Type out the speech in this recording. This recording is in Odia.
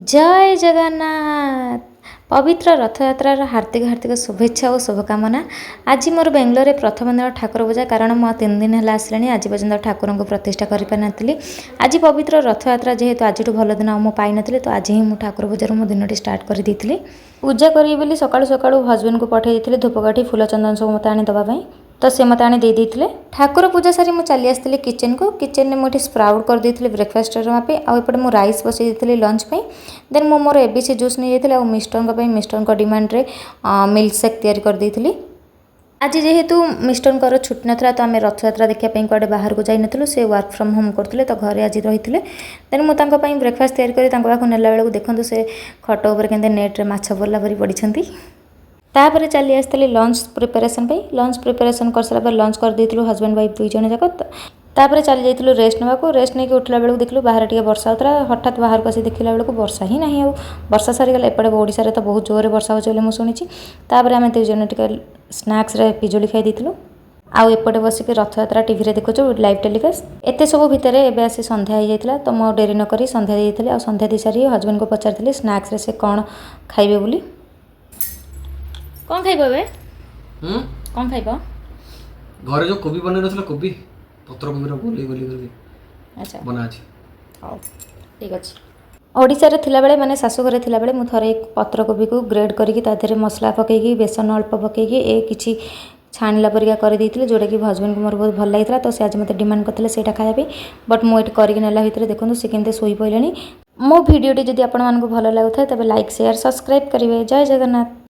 ଜୟ ଜଗନ୍ନାଥ। ପବିତ୍ର ରଥଯାତ୍ରାର ହାର୍ଦ୍ଦିକ ହାର୍ଦ୍ଦିକ ଶୁଭେଚ୍ଛା ଓ ଶୁଭକାମନା। ଆଜି ମୋର ବେଙ୍ଗଲୋରରେ ପ୍ରଥମ ଦିନ ଠାକୁର ପୂଜା, କାରଣ ମୁଁ 3 ଦିନ ହେଲା ଆସିଲିଣି, ଆଜି ପର୍ଯ୍ୟନ୍ତ ଠାକୁରଙ୍କୁ ପ୍ରତିଷ୍ଠା କରିପାରିନଥିଲି। ଆଜି ପବିତ୍ର ରଥଯାତ୍ରା ଯେହେତୁ, ଆଜିଠୁ ଭଲ ଦିନ ଆଉ ମୁଁ ପାଇନଥିଲି। ତ ଆଜି ହିଁ ମୁଁ ଠାକୁର ପୂଜାରୁ ମୋ ଦିନଟି ଷ୍ଟାର୍ଟ କରିଦେଇଥିଲି। ପୂଜା କରିବି ବୋଲି ସକାଳୁ ସକାଳୁ ହଜବେଣ୍ଡକୁ ପଠାଇ ଦେଇଥିଲି ଧୂପକାଠି, ଫୁଲ, ଚନ୍ଦନ ସବୁ ମୋତେ ଆଣି ଦେବା ପାଇଁ। ତ ସେ ମୋତେ ଆଣି ଦେଇ ଦେଇଥିଲେ। ଠାକୁର ପୂଜା ସାରି ମୁଁ ଚାଲି ଆସିଥିଲି କିଚେନକୁ। କିଚେନରେ ମୁଁ ଏଠି ସ୍ପ୍ରାଉଟ୍ କରିଦେଇଥିଲି ବ୍ରେକଫାଷ୍ଟ ପାଇଁ ଆଉ ଏପଟେ ମୁଁ ରାଇସ୍ ବସେଇ ଦେଇଥିଲି ଲଞ୍ଚ ପାଇଁ। ଦେନ୍ ମୁଁ ମୋର ଏବିସି ଜୁସ୍ ନେଇଯାଇଥିଲି ଆଉ ମିଷ୍ଟରଙ୍କ ପାଇଁ ମିଷ୍ଟରଙ୍କ ଡିମାଣ୍ଡରେ ମିଲ୍କ ସେକ୍ ତିଆରି କରିଦେଇଥିଲି। ଆଜି ଯେହେତୁ ମିଷ୍ଟରଙ୍କର ଛୁଟି ନଥିଲା, ତ ଆମେ ରଥଯାତ୍ରା ଦେଖିବା ପାଇଁ କୁଆଡ଼େ ବାହାରକୁ ଯାଇନଥିଲୁ। ସେ ୱାର୍କ ଫ୍ରମ୍ ହୋମ୍ କରୁଥିଲେ, ତ ଘରେ ଆଜି ରହିଥିଲେ। ଦେନ୍ ମୁଁ ତାଙ୍କ ପାଇଁ ବ୍ରେକଫାଷ୍ଟ ତିଆରି କରି ତାଙ୍କ ପାଖକୁ ନେଲା ବେଳକୁ ଦେଖନ୍ତୁ, ସେ ଖଟ ଉପରେ କେମିତି ନେଟ୍ରେ ମାଛ ପଡ଼ିଲା ପରି ପଡ଼ିଛନ୍ତି। ତାପରେ ଚାଲି ଆସିଥିଲି ଲଞ୍ଚ ପ୍ରିପାରେସନ୍ ପାଇଁ। ଲଞ୍ଚ ପ୍ରିପାରେସନ୍ କରିସାରିଲା ପରେ ଲଞ୍ଚ କରିଦେଇଥିଲୁ ହଜବେଣ୍ଡ ୱାଇଫ୍ ଦୁଇ ଜଣ ଯାକ। ତାପରେ ଚାଲି ଯାଇଥିଲୁ ରେଷ୍ଟ ନେବାକୁ। ରେଷ୍ଟ ନେଇକି ଉଠିଲା ବେଳକୁ ଦେଖିଲୁ ବାହାରେ ଟିକେ ବର୍ଷା ହେଉଥିଲା। ହଠାତ୍ ବାହାରକୁ ଆସି ଦେଖିଲା ବେଳକୁ ବର୍ଷା ହିଁ ନାହିଁ, ଆଉ ବର୍ଷା ସରିଗଲା। ଏପଟେ ଓଡ଼ିଶାରେ ତ ବହୁତ ଜୋରରେ ବର୍ଷା ହେଉଛି ବୋଲି ମୁଁ ଶୁଣିଛି। ତାପରେ ଆମେ ଦୁଇ ଜଣ ଟିକେ ସ୍ନାକ୍ସରେ ପିଜୁଳି ଖାଇ ଦେଇଥିଲୁ ଆଉ ଏପଟେ ବସିକି ରଥଯାତ୍ରା ଟିଭିରେ ଦେଖୁଛୁ ଲାଇଭ୍ ଟେଲିକାଷ୍ଟ। ଏତେ ସବୁ ଭିତରେ ଏବେ ଆସି ସନ୍ଧ୍ୟା ହେଇଯାଇଥିଲା, ତ ମୁଁ ଡେରି ନକରି ସନ୍ଧ୍ୟା ଦେଇଥିଲି। ଆଉ ସନ୍ଧ୍ୟା ଦେଇସାରି ହଜବେଣ୍ଡକୁ ପଚାରିଥିଲି ସ୍ନାକ୍ସରେ ସେ କ'ଣ ଖାଇବେ ବୋଲି। କ'ଣ ଖାଇବ ଏବେ? ହୁଁ। କ'ଣ ଖାଇବ? ଘରେ ଯୋଉ କୋବି ବନେଇ ନଥିଲା, କୋବି, ପତ୍ର କୋବିର ଗୋଲେଇ ଗୋଲେଇ କରିକି ବନା ଅଛି। ହଉ, ଠିକ୍ ଅଛି। ଓଡ଼ିଶାରେ ଥିଲାବେଳେ, ମାନେ ଶାଶୁଘରେ ଥିଲାବେଳେ, ମୁଁ ଥରେ ପତ୍ରକୋବିକୁ ଗ୍ରେଡ଼ କରିକି ତା ଦେହରେ ମସଲା ପକାଇକି, ବେସନ ଅଳ୍ପ ପକାଇକି କିଛି ଛାଣିଲା ପରିକା କରିଦେଇଥିଲି, ଯେଉଁଟାକି ହଜବେଣ୍ଡକୁ ମୋର ବହୁତ ଭଲ ଲାଗିଥିଲା। ତ ସେ ଆଜି ମୋତେ ଡିମାଣ୍ଡ କରିଥିଲେ ସେଇଟା ଖାଇବା ପାଇଁ। ବଟ୍ ମୁଁ ଏଠି କରିକି ନେଲା ଭିତରେ ଦେଖନ୍ତୁ, ସେ କେମିତି ଶୋଇ ପଡ଼ିଲେଣି। ମୋ ଭିଡ଼ିଓଟି ଯଦି ଆପଣମାନଙ୍କୁ ଭଲ ଲାଗୁଥାଏ, ତେବେ ଲାଇକ୍, ସେୟାର, ସବସ୍କ୍ରାଇବ୍ କରିବେ। ଜୟ ଜଗନ୍ନାଥ।